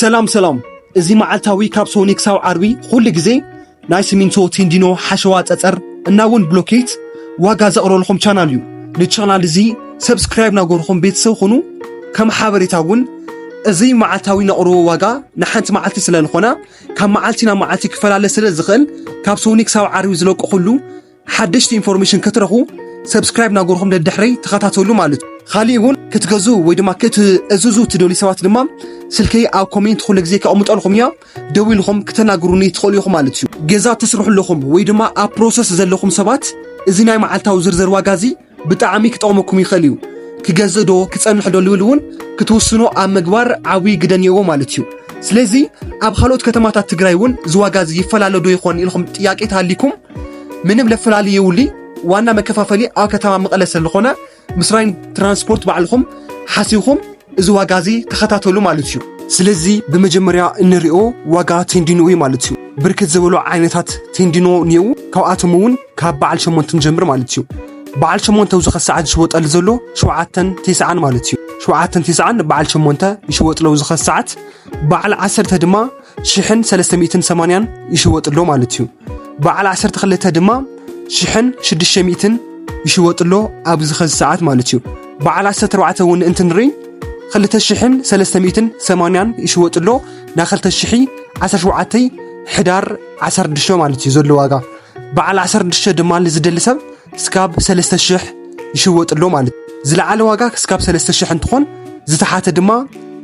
ሰላም ሰላም፣ እዚ መዓልታዊ ካብ ሶኒ ክሳብ ዓርቢ ኩሉ ግዜ ናይ ሲሚንቶ፣ ቴንዲኖ፣ ሓሸዋ፣ ጸጸር እና እውን ብሎኬት ዋጋ ዘቕርበልኩም ቻናል እዩ። ንቻናል እዚ ሰብስክራይብ ናገርኩም ቤተሰብ ኩኑ። ከም ሓበሬታ እውን እዚ መዓልታዊ ነቕርቦ ዋጋ ንሓንቲ መዓልቲ ስለ ዝኾነ ካብ መዓልቲ ናብ መዓልቲ ክፈላለ ስለ ዝኽእል ካብ ሶኒ ክሳብ ዓርቢ ዝለቁ ኩሉ ሓደሽቲ ኢንፎርሜሽን ክትረኹ ሰብስክራይብ ናገርኩም ደድሕረይ ተኸታተሉ ማለት እዩ። ካሊእ እውን ክትገዙ ወይ ድማ ክትእዝዙ ትደልዩ ሰባት ድማ ስልከይ ኣብ ኮሜንት ኩሉ ግዜ ከቕምጠልኩም እያ። ደዊልኩም ክተናግሩኒ ትኽእሉ ኢኹም ማለት እዩ። ገዛ ተስርሑ ኣለኹም ወይ ድማ ኣብ ፕሮሰስ ዘለኹም ሰባት እዚ ናይ መዓልታዊ ዝርዝር ዋጋ እዚ ብጣዕሚ ክጠቕመኩም ይኽእል እዩ። ክገዝእ ዶ ክጸንሕ ዶ ልብል እውን ክትውስኑ ኣብ ምግባር ዓብዪ ግደ እኒኦዎ ማለት እዩ። ስለዚ ኣብ ካልኦት ከተማታት ትግራይ እውን እዚ ዋጋ እዚ ይፈላለ ዶ ይኾን ኢልኩም ጥያቄ ተሃሊኩም ምንም ለፈላለ የውሊ ዋና መከፋፈሊ ኣብ ከተማ መቐለ ስለዝኾነ ምስራይን ትራንስፖርት ባዕልኹም ሓሲብኩም እዚ ዋጋ እዚ ተኸታተሉ ማለት እዩ። ስለዚ ብመጀመርያ እንሪኦ ዋጋ ቴንዲኖ እዩ ማለት እዩ። ብርክት ዝበሉ ዓይነታት ቴንዲኖ እኒአው። ካብኣቶም እውን ካብ በዓል ሸሞንተ ንጀምር ማለት እዩ። በዓል ሸሞንተ ኣብዚ ኸሰዓት ዝሽወጠሉ ዘሎ ሸውዓተን ቴስዓን ማለት እዩ። ሸውዓተን ቴስዓን በዓል ሸሞንተ ይሽወጥ ኣሎ ኣብዚ ኸሰዓት። በዓል ዓሰርተ ድማ ሽሕን ሰለስተ ሚእትን ሰማንያን ይሽወጥ ኣሎ ማለት እዩ። በዓል ዓሰርተ ክልተ ድማ ሽሕን ሽዱሽተ ሚእትን ይሽወጥ ኣሎ ኣብዚ ኸዚ ሰዓት ማለት እዩ። በዓል ዓሰርተ ኣርባዕተ እውን እንትንርኢ ክልተ ሽሕን ሰለስተ ሚእትን ሰማንያን ይሽወጥ ኣሎ። ናይ ክልተ ሽሕ ዓሰርተ ሸውዓተ ሕዳር ዓሰርተ ሽዱሽተ ማለት እዩ ዘሎ ዋጋ። በዓል ዓሰርተ ሽዱሽተ ድማ ንዝደሊ ሰብ እስካብ ሰለስተ ሽሕ ይሽወጥ ኣሎ ማለት እዩ። ዝለዓለ ዋጋ እስካብ ሰለስተ ሽሕ እንትኾን ዝተሓተ ድማ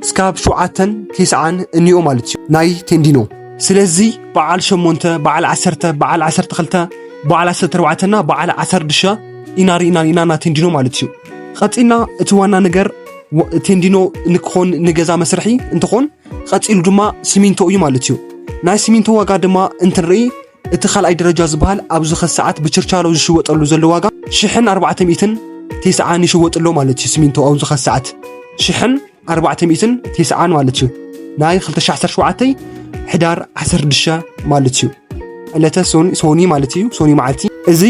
እስካብ ሸውዓተን ቴስዓን እኒኦ ማለት እዩ ናይ ቴንዲኖ። ስለዚ በዓል ሸሞንተ፣ በዓል ዓሰርተ፣ በዓል ዓሰርተ ክልተ፣ በዓል ዓሰርተ ኣርባዕተ እና በዓል ዓሰርተ ሽዱሽተ ኢና ርኢና ኢና ና ቴንዲኖ ማለት እዩ። ቀፂልና እቲ ዋና ነገር ወ-፣ ቴንዲኖ ንክኾን ንገዛ መስርሒ እንትኾን ቀፂሉ ድማ ሲሚንቶ እዩ ማለት እዩ። ናይ ሲሚንቶ ዋጋ ድማ እንትንርኢ እቲ ካልኣይ ደረጃ ዝበሃል ኣብዚ ኸሰዓት ብችርቻሮ ዝሽወጠሉ ዘሎ ዋጋ ሽሕን ኣርባዕተ ሚእትን ቴስዓን ይሽወጥ ኣሎ ማለት እዩ። ሲሚንቶ ኣብዚ ኸሰዓት ሽሕን ኣርባዕተ ሚእትን ቴስዓን ማለት እዩ። ናይ ክልተ ሽሕ ዓሰርተ ሸውዓተ ሕዳር ዓሰርተ ሽዱሽተ ማለት እዩ። ዕለተ ሶኒ፣ ሶኒ ማለት እዩ፣ ሶኒ መዓልቲ። እዚ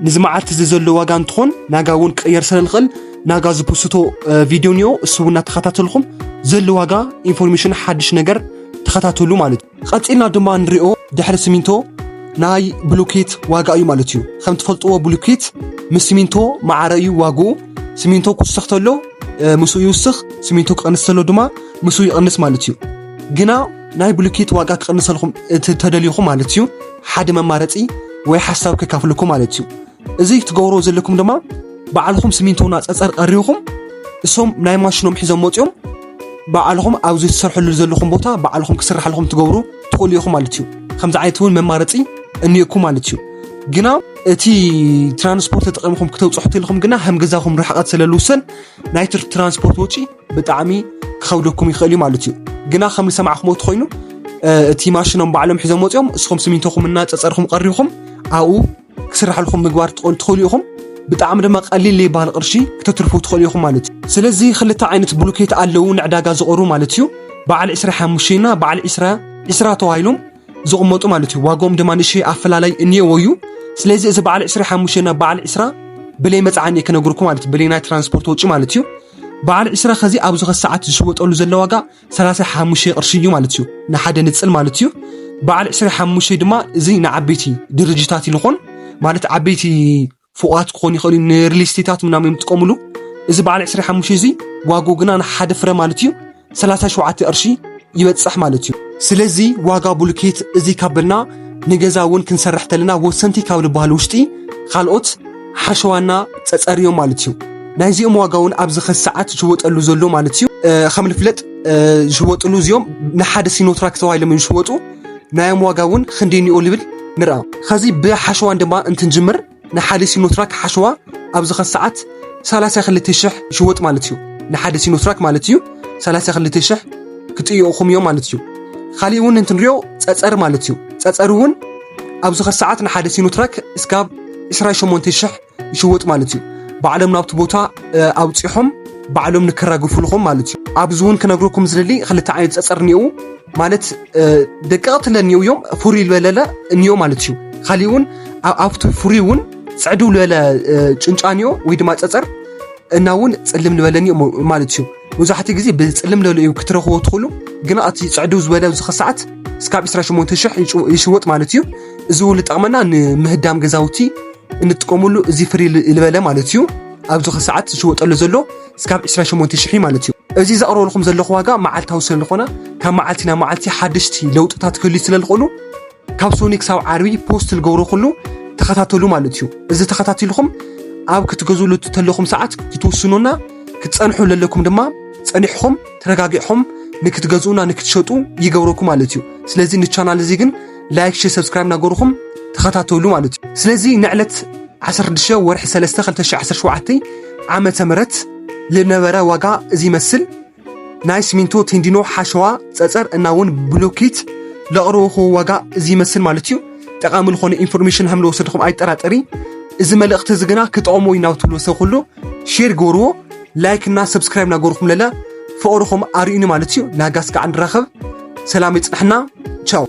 ንዚ መዓልቲ እዚ ዘሎ ዋጋ እንትኾን ናጋ እውን ክቕየር ስለ ንኽእል ናጋ ዝፖስቶ፣ እ፣ ቪድዮ እኒኦ እሱ እውን እናተኸታተልኩም ዘሎ ዋጋ ኢንፎርሜሽን ሓድሽ ነገር ተኸታተሉ ማለት እዩ። ቀፂልና ድማ ንሪኦ ድሕሪ ሲሚንቶ ናይ ብሉኬት ዋጋ እዩ ማለት እዩ። ከም ትፈልጥዎ ብሉኬት ምስ ሲሚንቶ ማዕረ እዩ ዋግኡ። ሲሚንቶ ክውስኽ ተሎ፣ እ፣ ምስኡ ይውስኽ፣ ሲሚንቶ ክቐንስ ተሎ ድማ ምስኡ ይቐንስ ማለት እዩ። ግና ናይ ብሉኬት ዋጋ ክቐንሰልኩም እት-፣ ተደልዩኹም ማለት እዩ ሓደ መማረፂ ወይ ሓሳብ ከካፍልኩም ማለት እዩ። እዚ ክትገብሮ ዘለኩም ድማ ባዕልኹም ሲሚንቶና ጸጸር ቀሪብኹም እሶም ናይ ማሽኖም ሒዞም መፂኦም ባዕልኹም ኣብዚ ትሰርሕሉ ዘለኹም ቦታ ባዕልኹም ክስርሓልኹም ትገብሩ ትኽእሉ ኢኹም ማለት እዩ። ከምዚ ዓይነት እውን መማረፂ እኒኦኩም ማለት እዩ። ግና እቲ ትራንስፖርት ተጠቒምኩም ክተውፅሑ ተልኩም ግና ከም ገዛኹም ርሕቐት ስለ ልውሰን ናይ ትር-፣ ትራንስፖርት ወጪ ብጣዕሚ ክኸብደኩም ይኽእል እዩ ማለት እዩ። ግና ከም ዝሰማዕኹምዎ ተኾይኑ፣ እ፣ እቲ ማሽኖም ባዕሎም ሒዞም ወፂኦም እስኹም ሲሚንቶኹም እና ጸጸርኹም ቀሪብኹም ኣብኡ ክስርሓልኩም ምግባር ትኽእሉ፣ ትኽእሉ ኢኹም። ብጣዕሚ ድማ ቀሊል ዘይበሃል ቅርሺ ክተትርፉ ትኽእሉ ኢኹም ማለት እዩ። ስለዚ ክልተ ዓይነት ብሉኬት ኣለዉ ንዕዳጋ ዝቐርቡ ማለት እዩ። በዓል ዕስራ ሓሙሽተ እና በዓል ዕስራ፣ ዕስራ ተባሂሎም ዝቕመጡ ማለት እዩ። ዋጋኦም ድማ ንእሽተይ ኣፈላላይ እኒኦዎ እዩ። ስለዚ እዚ በዓል ዕስራ ሓሙሽተ እና በዓል ዕስራ ብለይ መጽዓኒ እየ ክነግርኩም ማለት እዩ። ብለይ ናይ ትራንስፖርት ወጪ ማለት እዩ። በዓል ዕስራ ኸዚ ኣብዚ ኸዚ ሰዓት ዝሽወጠሉ ዘሎ ዋጋ ሰላሳ ሓሙሽተ ቅርሺ እዩ ማለት እዩ። ንሓደ ንጽል ማለት እዩ። በዓል ዕስራ ሓሙሽተ ድማ እዚ ንዓበይቲ ድርጅታት ይልኾን ማለት ዓበይቲ ፎቓት ክኾኑ ይኽእሉ፣ ንሪል ስቴታት ምናምን እዮም ዝጥቀምሉ። እዚ በዓል ዕስራ ሓሙሽተ እዚ ዋግኡ ግና ንሓደ ፍረ ማለት እዩ ሰላሳ ሸውዓተ ቅርሺ ይበጽሕ ማለት እዩ። ስለዚ ዋጋ ቡሉኬት እዚ ካብ በልና ንገዛ እውን ክንሰርሕ ተለና ወሰንቲ ካብ ዝበሃሉ ውሽጢ ካልኦት ሓሸዋና ጸጸር እዮም ማለት እዩ። ናይዚኦም ዋጋ እውን ኣብዚ ኸዚ ሰዓት ዝሽወጠሉ ዘሎ ማለት እዩ። እ፣ ከም ንፍለጥ፣ እ፣ ዝሽወጥሉ እዚኦም ንሓደ ሲኖትራክ ተባሂሎም እዮም ዝሽወጡ። ናዮም ዋጋ እውን ክንደይ እኒኦ ልብል ንርኣ። ኸዚ ብሓሸዋን ድማ እንትንጅምር ንሓደ ሲኖትራክ ሓሸዋ ኣብዚ ኸዚ ሰዓት ሰላሳ ክልተ ሽሕ ይሽወጥ ማለት እዩ። ንሓደ ሲኖትራክ ማለት እዩ ሰላሳ ክልተ ሽሕ ክጥይቑኹም እዮም ማለት እዩ። ካሊእ እውን እንትንሪኦ ጸጸር ማለት እዩ። ጸጸር እውን ኣብዚ ኸዚ ሰዓት ንሓደ ሲኖትራክ እስካብ ዕስራ ሸሞንተ ሽሕ ይሽወጥ ማለት እዩ። ባዕሎም ናብቲ ቦታ፣ እ፣ ኣውጺሖም ባዕሎም ንከራግፉልኹም ማለት እዩ። ኣብዚ እውን ክነግረኩም ዝደሊ ክልተ ዓይነት ጸጸር እኒአው ማለት፣ እ፣ ደቀቕቲ ለ እኒአው እዮም፣ ፍሩይ ዝበለለ እኒኦ ማለት እዩ። ካሊእ እውን ኣብ፣ ኣብቲ ፍሩይ እውን ጽዕድው ዝበለ፣ እ፣ ጭንጫ እኒኦ ወይ ድማ ጸጸር እና እውን ጽልም ዝበለን እዩ ማለት እዩ። መብዛሕትኡ ግዜ ብጽልም ዝበለ እዩ ክትረኽቦ ትኽእሉ፣ ግና እቲ ጽዕድው ዝበለ ኣብዚ ኸ ሰዓት እስካብ ዕስራ ሸሞንተ ሽሕ ይጭ- ይሽወጥ ማለት እዩ። እዚ እውን ዝጠቕመና ንምህዳም ገዛውቲ እንጥቀመሉ እዚ ፍሪ ዝበለ ማለት እዩ። ኣብዚ ኸ ሰዓት ዝሽወጠሉ ዘሎ እስካብ ዕስራ ሸሞንተ ሽሕ ማለት እዩ። እዚ ዘቕርበልኩም ዘለኹ ዋጋ መዓልታዊ ስለ ዝኾነ ካብ መዓልቲ ናብ መዓልቲ ሓደሽቲ ለውጥታት ክህልዩ ስለ ዝኽእሉ ካብ ሶኒ ክሳብ ዓርቢ ፖስት ዝገብሮ ኩሉ ተኸታተሉ ማለት እዩ። እዚ ተኸታቲልኩም ኣብ ክትገዝእሉ ተለኹም ሰዓት ክትውስኑና ክትጸንሑ ለለኩም ድማ ጸኒሕኹም ተረጋጊዕኹም ንክትገዝኡና ንክትሸጡ ይገብረኩም ማለት እዩ። ስለዚ ንቻናል እዚ ግን ላይክ፣ ሼር፣ ሰብስክራይብ እናገርኹም ተኸታተሉ ማለት እዩ። ስለዚ ንዕለት ዓሰርተ ሽዱሽተ ወርሒ ሰለስተ ክልተ ሽሕ ዓሰርተ ሸውዓተ ዓመተ ምህረት ዝነበረ ዋጋ እዚ ይመስል። ናይ ሲሚንቶ፣ ቴንዲኖ፣ ሓሸዋ፣ ጸጸር እና እውን ብሎኬት ለቕረብኹ ዋጋ እዚ ይመስል ማለት እዩ። ጠቓሚ ዝኾነ ኢንፎርሜሽን ከም ዝወሰድኹም ኣይጠራጠሪ። እዚ መልእኽቲ እዚ ግና ክጠቕሞ እዩ ናብ ትብሎ ሰብ ኩሉ ሼር ገርዎ፣ ላይክ እና ሰብስክራይብ እናገርኹም ለለ ፍቕርኹም ኣርእዩኒ ማለት እዩ። ናጋ እስካዕ ንራኸብ፣ ሰላም ይጽንሕና። ቻው።